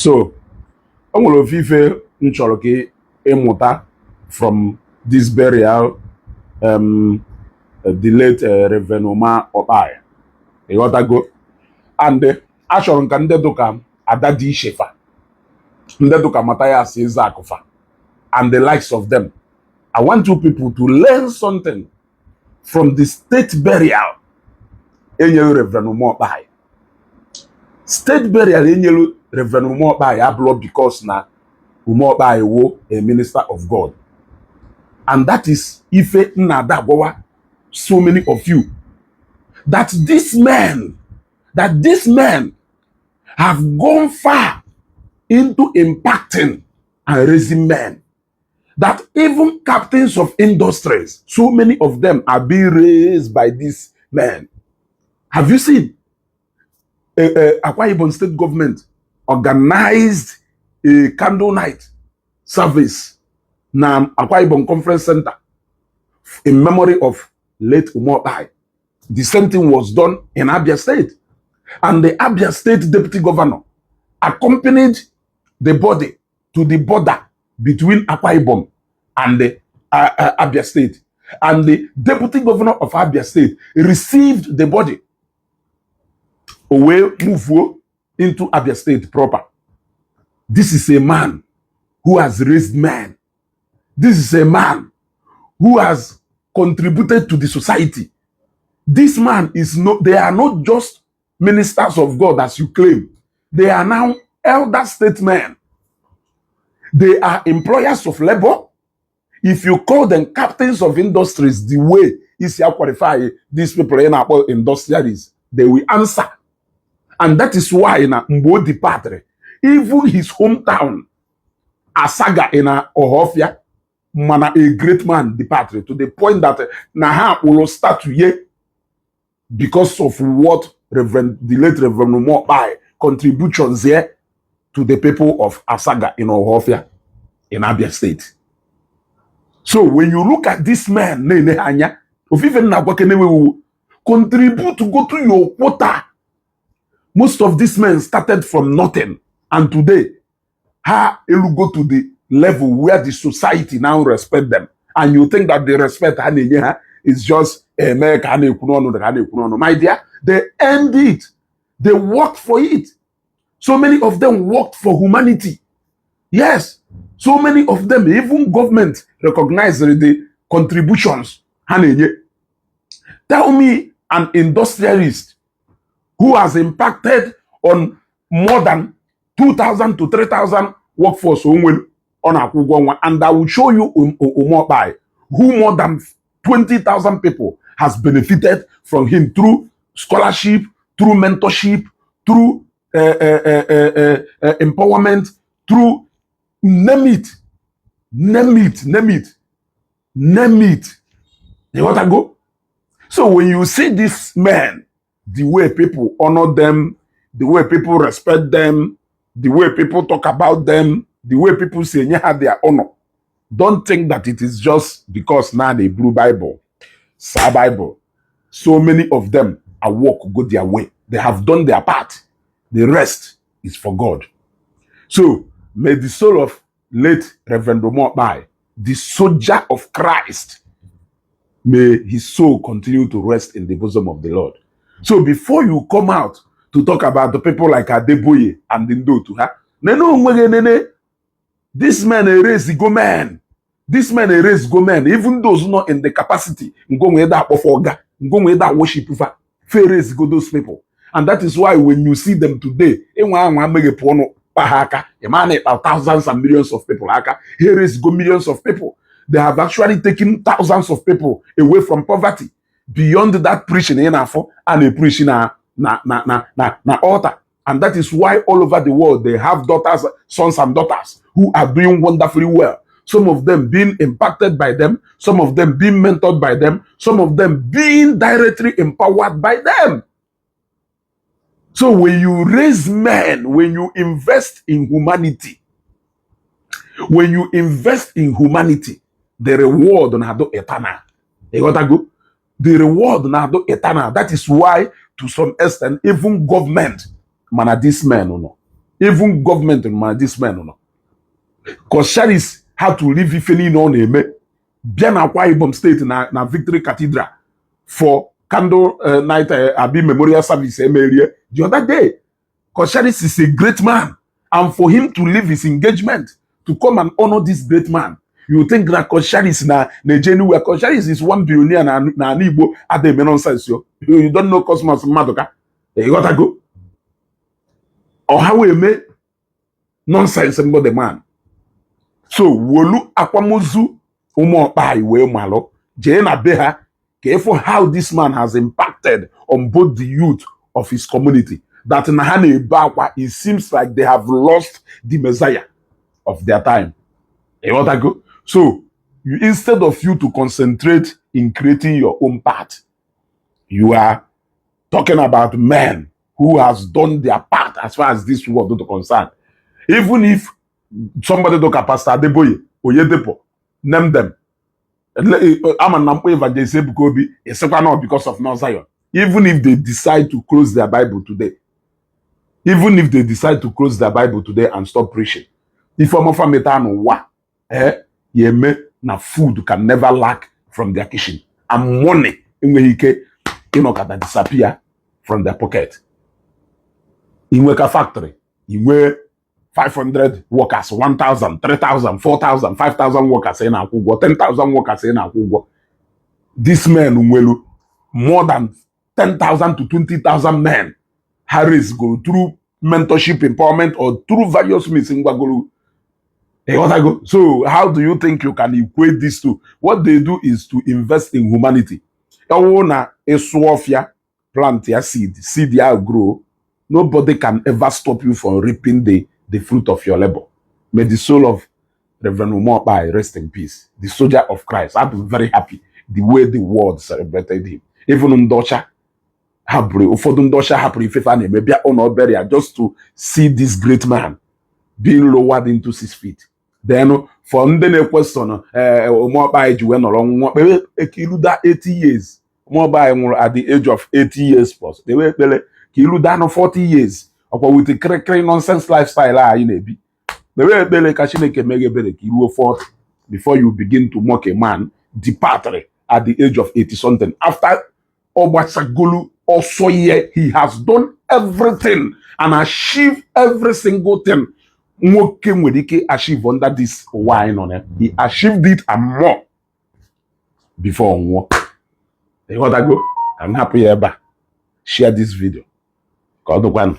So o nwere ofu ife m chọrọ ka ịmụta from this burial, the late Reverend Uma Ukpai, ịghọtago? And achọrọ m ka ndị dụka Ada dị Ishefa, ndị dụka Mathias Ezeakufa and the likes of them, I want you people to learn something from the state burial enyere Reverend Uma Ukpai. State burial enyere Reverend Uma Ukpai abụrụ because na Uma Ukpai wo a minister of God. And that is ife nna ada agwawa so many of you, that this men have gone far into impacting and raising men, that even captains of industries, so many of them are being raised by these men. Have you seen Akwa Ibom State government organized a candle night service na Akwa Ibom Conference Center in memory of late Uma Ukpai? The same thing was done in Abia State. And the Abia State deputy governor accompanied the body to the border between Akwa Ibom and the Abia State. And the deputy governor of Abia State received the body away, move into Abia State proper. This is a man who has raised men. This is a man who has contributed to the society. This man is not, they are not just ministers of God as you claim. They are now elder statesmen. They are employers of labor. If you call them captains of industries, the way is you qualify these people in our industrialists, they will answer. And that is why na mgbe o departed, even his hometown, Asaga in Ohofia, mana a great man departed, to the point that na ha kpụrụ statue ye because of what Reverend, the late Reverend Uma Ukpai contributions here to the people of Asaga in Ohofia in Abia State. So when you look at this man, na-ene ha anya, ofufe na-agwa kenewewu contribute to go to your quota. Most of these men started from nothing, and today ha elu go to the level where the society now respect them. And you think that the respect ha na-enye ha is just eme ka ha na-ekwu n'ọnụ, ka ha na-ekwu n'ọnụ. My dear, they earned it. They worked for it. So many of them worked for humanity. Yes, so many of them, even government recognize the contributions ha na-enye. Tell me an industrialist who has impacted on more than 2,000 to 3,000 workforce o nwere ọ na-akwụ ụgwọ ọnwa, and I will show you Uma Ukpai, who more than 20,000 people has benefited from him through scholarship, through mentorship, through empowerment, through name it, name it, name it, name it. You want to go? So when you see these men, the way people honor them, the way people respect them, the way people talk about them, the way people say nye ha their honor, don't think that it is just because now they blue Bible, sa Bible. So many of them are work go their way. They have done their part. The rest is for God. So may the soul of late Reverend Uma Ukpai, the soldier of Christ, may his soul continue to rest in the bosom of the Lord. So before you come out to talk about the people like Adeboye and ndị otu ha, nene onwe gị nene. This man erase go men. This man erase go men. Even those not in the capacity, ngo da akpọfọ ọga, ngo da worship fa, fe erase go those people. And that is why when you see them today, enwe anwa meghepụ ọnụ kpa ha aka, ịma na ịkpa thousands and millions of people aka, ha erase go millions of people. They have actually taken thousands of people away from poverty. Beyond that preaching ị na-afọ a na-preach na altar. And that is why all over the world they have daughters, sons and daughters who are doing wonderfully well. Some of them being impacted by them, some of them being mentored by them, some of them being directly empowered by them. So when you raise men, when you invest in humanity, when you invest in humanity, the reward na-adụ eternal. You got to go? The reward na-adụ eternal. That is why, to some extent, even government, mana this men no. Even gọọmenti ma this men nọ. Coscharis had to leave ife niile ọ na-eme, bịa na Akwa Ibom State na Victory Cathedral for candle night abi memorial service emerie the other day. Coscharis is a great man, and for him to leave his engagement to come and honor this great man, you think that Coscharis na na-eje anywhere? Coscharis is one billionaire na ala Igbo ada eme nonsense yo. You don't know Cosmos Maduka, ịghọtago? Ọha wee mee nonsense mbụ the man. So wolu akwamozu ụmụọkpa wee malụ, jee na be ha ka ịfụ how this man has impacted on both the youth of his community, that na ha na-ebe akwa. It seems like they have lost the messiah of their time, ịghọtago? So you, instead of you to concentrate in creating your own path, you are talking about men who has done their part as far as this world is concerned. Even if somebody like Pastor Adeboye, Oyedepo, name them, ama na mkpọ Evangelist Ebuka Obi, ịsịkwa not because of Mount Zion. Even if they decide to close their Bible today, even if they decide to close their Bible today and stop preaching, ife ọmọfa meta n'ụwa ya eme na food can never lack from their kitchen and money enweghị ike ịnọkọta disappear from their pocket. Inweka factory, inwe 500 workers, 1000, 3000, 4000, 5000 workers ị na-akwụ ụgwọ, 10,000 workers ị na-akwụ ụgwọ. This men nwelu more than 10,000 to 20,000 men ha raise go through mentorship, empowerment or through various means ngwagoro, ịghọtago? So how do you think you can equate this to what they do? Is to invest in humanity. Ọwụ na ịsụ ọfịa, plant ya seed, seed ya grow, nobody can ever stop you from reaping the fruit of your labor. May the soul of Reverend Uma Ukpai rest in peace, the soldier of Christ. I'm very happy the way the world celebrated him. Even ndị ọcha hapụrụ, ụfọdụ ndị ọcha hapụrụ ifefe a na-eme, bịa ụlọ burial just to see this great man being lowered into 6 feet. Then for ndị na-ekwesọn Uma Ukpai ji wee nọrọ nwụọ, kpere ka iluda 80 years. Uma Ukpai nwụrụ at the age of 80 years plus. Kpewe ekpere ka iluda nụ 40 years, ọkwa with kịrịkịrị nonsense lifestyle a anyị na-ebi. Kpewe ekpere ka Chineke meghe ebere ka iruo 40 before you begin to mock a man departed at the age of 80 something, after ọ gbasagolu ọsọ ihe. He has done everything and achieved every single thing nwoke nwere ike achieve under this ụwa anyị nọ na. He achieved it and more before ọ nwụọ, ịghọtago? Ka m hapụ ya ebe a. Share this video ka ọ dịkwanụ.